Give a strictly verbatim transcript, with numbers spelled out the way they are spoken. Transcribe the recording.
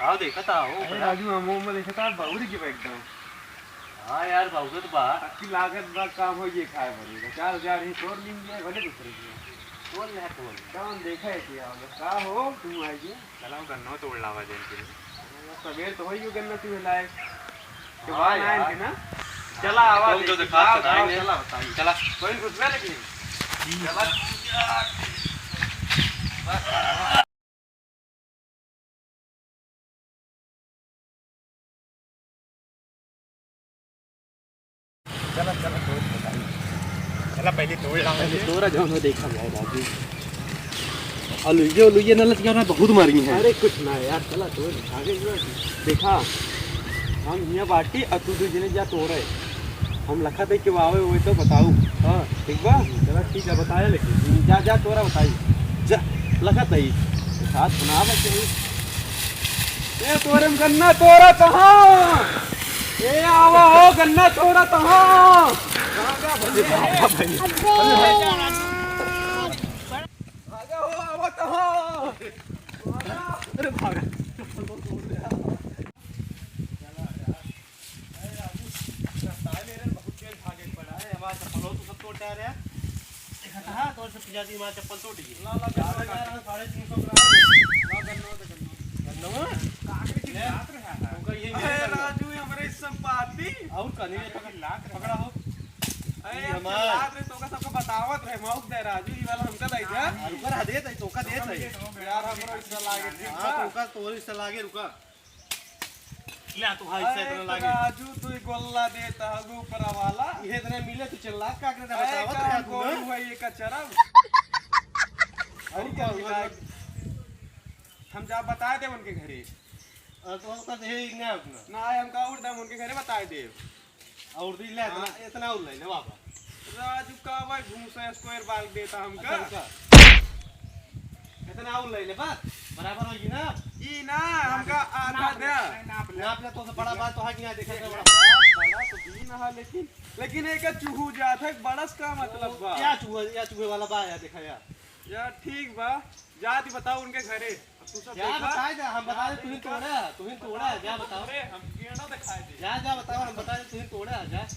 आओ, देखा था, आओ, अरे बड़ा। राजू, हम वो में देखा था, बाउरी के एकदम। हाँ यार, बाउरी तो बा। अक्की लागत बा, काम हो ये खाए बने। चार हजार ही तोड़ लेंगे, भले दूसरे के। तोड़ ले, तोड़ ले। काम देखा है कि आओ, का हो, तुम आइए। चला, वो गन्ना तोड़ लावा जाए इनके लिए। सवेर तो हो ही गन्ना तुम्हें लाए। के हाँ बाद आए यार। इनके ना। चला, आवा तो दे, जो दिखा आओ, सुनाई आओ, नहीं। चला, बताइए। चला। कोई घुसबे लेकिन। चला। चला, चला, तोड़ बताई। चला, पहले तोड़ लाओ। पहले तोरा जौन हो देखा जाए, राजू। अलुइये, अलुइये न लतिया ना बहुत मारी हैं। अरे, कुछ ना यार, चला, तोड़, आगे जो है, देखा, हम हियाँ बाटी, आ तू दू जने जा तोड़े। हम लखा दे के आवे हुए तो बताऊ। हाँ। ठीक बा? चला, ठीक है, बताया लेकिन। जा, जा, तोरा बताई। जा, लखा दई। साथ सुना बस यही। ए, तोरे में गन्ना तोरा कहाँ? ए, आवा हो, गन्ना तोरा कहाँ? अबे। भागा हो, आवा कहाँ? अरे भागा। बहुत तेज भागे पड़ा है, हमारा चप्पल हो तो सब तोड़ डाल रहा है। हाँ, तो से पिया जी, हमारा चप्पल तोड़ गई। ला, ला, ला, ला, ला, साढ़े तीन सौ ग्राम है। ला, गन्नो दे, गन्नो। गन्नो? कागज की ले। बात रहा है। तुमका ये अरे मिलेगा। राजू, ये हमारे संपाती। और का नहीं है, पकड़, पकड़ा हो। अरे ये यार, हमार। चिल्लात रहे, तोका सबको बतावत रहे, मौक दे राजू, ये वाला हमका दे दे। हाँ, रुका रहा, देत है, तोका देत है। यार, हमरो इसका लागे, ठीक हाँ, बा? तोका, तोरे इसका लागे, रुका। ले, तू भाई से अरे इतना लागे। राजू, तू ही गोल्ला देता है, वो ऊपर वाला। ये इतना मिले, तू चिल्ला, का करे, अरे, बतावत का रहे, तू गोरू ना? है, ये का चरम। और और क्या क्या हुआ? लाग-, हम जा बताए दे उनके घरे। अरे, तो उसका दे ही नहीं अपना। ना, हम का उड़ दम उनके घरे बताए दे। और दी ले, इतना, हाँ। इतना और ले ले बाबा। राजू का भाई घूसा square बाल देता हमका। अच्छा, रुका। इतना और ले ले बस, बराबर होगी ना? ई ना, हमका आधा दे। नाप ले, तो से बड़ा बात तो है कि यहाँ देखा से बड़ा। बड़ा तो भी ना है, लेकिन, लेकिन एक चूहू जात है, बड़स का मतलब बा। या चूहे, या चूहे वाला बा, या देखा या। यार ठीक बा, जा दी बताओ उनके घरे। अब तू सब जा देखा। बताए दे, हम बता दे, तुहिन तोड़ा, तुहिन तोड़ा, जा बताओ। अरे, हम गेंडा दिखाए दे। जा, जा बताओ, हम बता दे, तुहिन तोड़ा, जा।